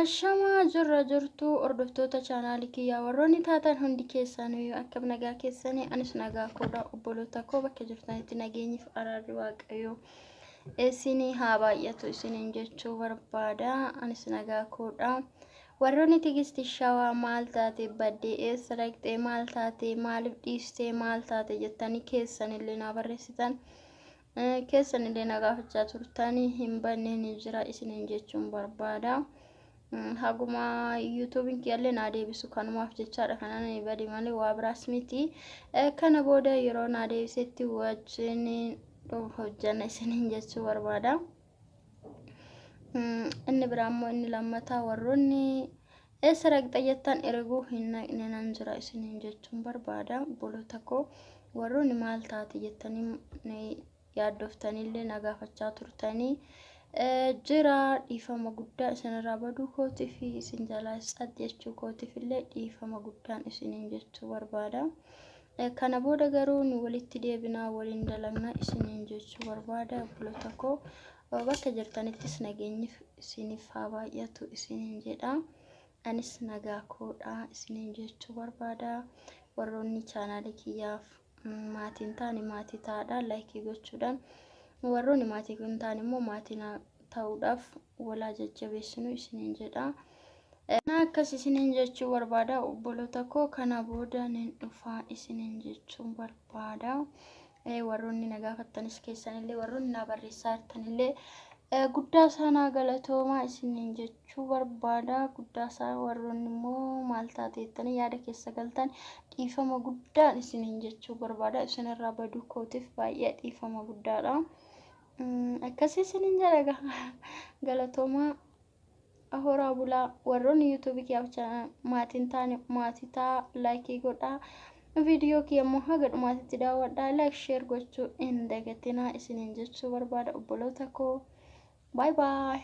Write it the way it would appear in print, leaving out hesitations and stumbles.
Ashamaa jirra jirtu hordoftoota chaanaalii kiyyaa warroonni taatan hundi keessaniyyuu akkam nagaa keessanii? Anis nagaa koodha. Obboloota koo bakka jirtanitti nageenyiif araarri Waaqayyoo isinii haa baay'atu isiniin jechuu barbaada. Anis nagaa koodha. Warroonni Tigisti Shawaa maal taate, baddee, eessa dhaqxee, maal taate, maaliif dhiistee, maal taate jettanii keessanillee naa barreessitan, keessanillee na gaafachaa turtanii, hin banne, ni jira isiniin jechuun barbaada. Haguma yuutuubiin kiyyallee naa deebisu kanumaaf jechaadha. Kanaan ani bade malee waa biraas miti. Kana booda yeroo naa deebisetti wajjin hojjanna isiniin jechuu barbaada. Inni biraa immoo inni lammataa, warroonni eessa dhaqxa jettan, erguu hin naqne, nan jira isiniin jechuun barbaada. Obboloota koo warroonni maal taate jettanii yaaddoftanillee na gaafachaa turtanii jira, dhiifama guddaa isinirraa baduu kootii fi isin jalaa tsat jechuu kootiif illee dhiifama guddaan isiniin jechuu barbaada. Kana booda garuu nu walitti deebinaa, waliin dalagnaa isiniin jechuu barbaada. Obboloota koo bakka jirtanittis nageenyi isiniif haa baay'atu isiniin jedha. Anis nagaa koodha isiniin jechuu barbaada. Warroonni chaanaalii kiyyaaf maatiin taane maatii ta'aadha laayikii gochuudhaan, warroonni maatii hin taane immoo maatii ta'uudhaaf walaa jajjabeessinu isiniin jedha. Na akkas isiniin jechuu barbaada, obboloota koo. Kana booda nin dhufaa isiniin jechuu barbaada. Warroonni na gaafattanis keessanillee, warroonni na barreessaa jirtanillee guddaa isaa galatoomaa isiniin jechuu barbaada. Guddaa isaa warroonni immoo maal taate jettanii yaada keessa galtan, dhiifama guddaan isiniin jechuu barbaada. Isinirraa baduu kootiif baay'ee dhiifama guddaadha. Akkasii isiniin jedha, galatoomaa. Horaa bulaa. Warroonni yuutuubii kiyyaaf maatiin taane maatii ta'a, laayikii godhaa. Viidiyoo kiyya immoo haga dhumaatitti daawwadhaa, like, share gochuu hin dagatinaa isiniin jechuu barbaada, obboloota koo. Bye bye.